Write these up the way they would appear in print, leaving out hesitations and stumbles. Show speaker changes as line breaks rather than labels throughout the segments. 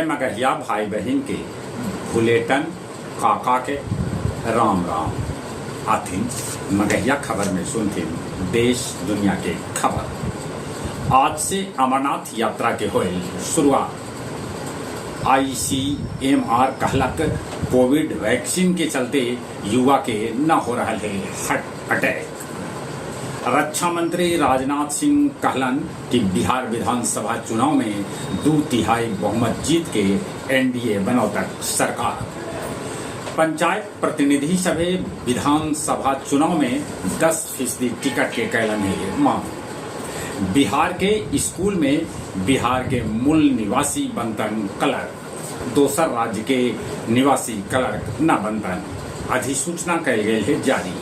मगहिया भाई बहिन के भुलेटन काका के राम राम। आथिन मगहिया खबर में सुनथिन देश दुनिया के खबर। आज से अमरनाथ यात्रा के होयल शुरुआत। आईसीएमआर कहलक कोविड वैक्सीन के चलते युवा के न हो रहा है हार्ट अटैक। रक्षा मंत्री राजनाथ सिंह कहलन कि बिहार विधानसभा चुनाव में 2/3 बहुमत जीत के एनडीए बनौतक सरकार। पंचायत प्रतिनिधि सभे विधानसभा चुनाव में 10% टिकट के कैलन है मांग। बिहार के स्कूल में बिहार के मूल निवासी बनतन क्लर्क, दोसर राज्य के निवासी क्लर्क न बनतन, अधिसूचना कैल गेल है जारी।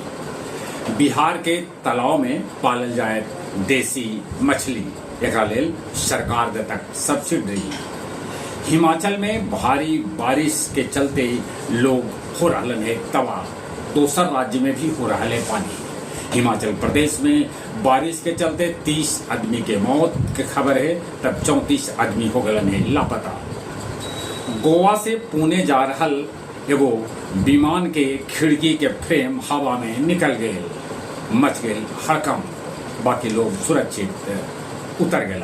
बिहार के तालाब में पालल जाए देसी मछली, एकरा लेल सरकार देतक सब्सिडी। हिमाचल में भारी बारिश के चलते लोग हो रहलन है तबाह, दोसर राज्य में भी हो रहा है पानी। हिमाचल प्रदेश में बारिश के चलते 30 आदमी के मौत के खबर है, तब 34 आदमी हो गलन है लापता। गोवा से पुणे जा रहल एगो विमान के खिड़की के फ्रेम हवा में निकल गए, मच गए हड़कंप, बाकी लोग सुरक्षित उतर गए।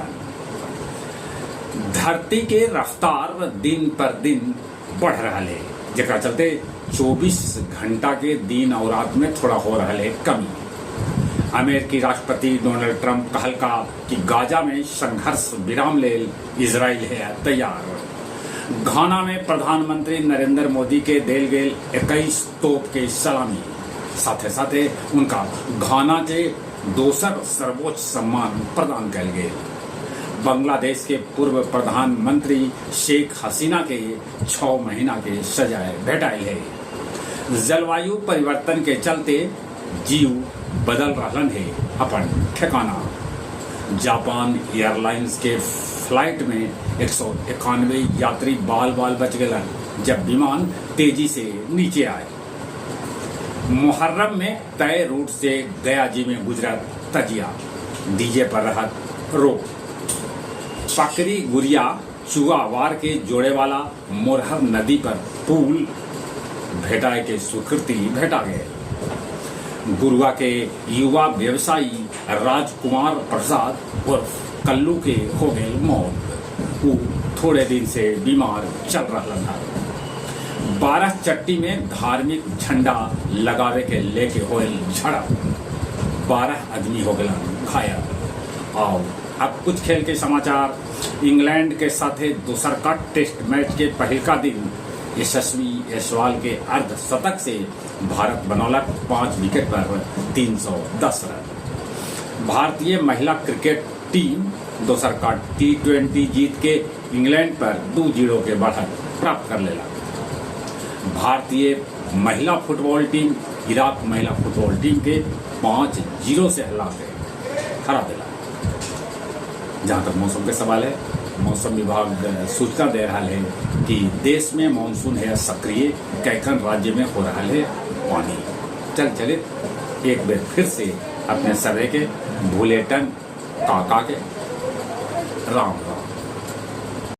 धरती के रफ्तार दिन पर दिन बढ़ रहा है, जेकरा चलते 24 घंटा के दिन और रात में थोड़ा हो रहा है कमी। अमेरिकी राष्ट्रपति डोनाल्ड ट्रंप कहलका कि गाजा में संघर्ष विराम लेल इजराइल है तैयार। घाना में प्रधानमंत्री नरेंद्र मोदी के देल गेल 21 तोप के सलामी, साथे साथे उनका घाना के दोसर सर्वोच्च सम्मान प्रदान कैल गेल। बांग्लादेश के पूर्व प्रधानमंत्री शेख हसीना के 6 महीना के सजाए भेटाइल है। जलवायु परिवर्तन के चलते जीव बदल रहलन है अपन ठिकाना। जापान एयरलाइंस के फ्लाइट में 191 यात्री बाल बाल बच गए जब विमान तेजी से नीचे आए। मुहर्रम में तय रूट से गया जी में गुजरत तजिया, डीजे पर रहत रोक। पकरी गुरिया चुआवार के जोड़े वाला मोरहर नदी पर पुल भेटाए के स्वीकृति भेटा गए। गुरुआ के युवा व्यवसायी राजकुमार प्रसाद उर्फ कल्लू के हो गए मौत, वो थोड़े दिन से बीमार चल रहा था। 12 चट्टी में धार्मिक झंडा लगावे के लेके होल झड़प, 12 आदमी हो गए घायल। और अब कुछ खेल के समाचार। इंग्लैंड के साथे दूसर का टेस्ट मैच के पहिलका दिन यशस्वी जायसवाल के अर्धशतक से भारत बनौलक 5 विकेट पर 310 रन। भारतीय महिला क्रिकेट टीम दोसर का टी20 जीत के इंग्लैंड पर 2-0 के बढ़त प्राप्त कर लेला। भारतीय महिला फुटबॉल टीम इराक महिला फुटबॉल टीम के 5-0 से हरा के हरा दिला। जहाँ तक मौसम के सवाल है, मौसम विभाग सूचना दे रहा है कि देश में मानसून है सक्रिय, कैकन राज्य में हो रहा है पानी। चल चले एक बार फिर से अपने सभे के भूलेटन काका के राम राम।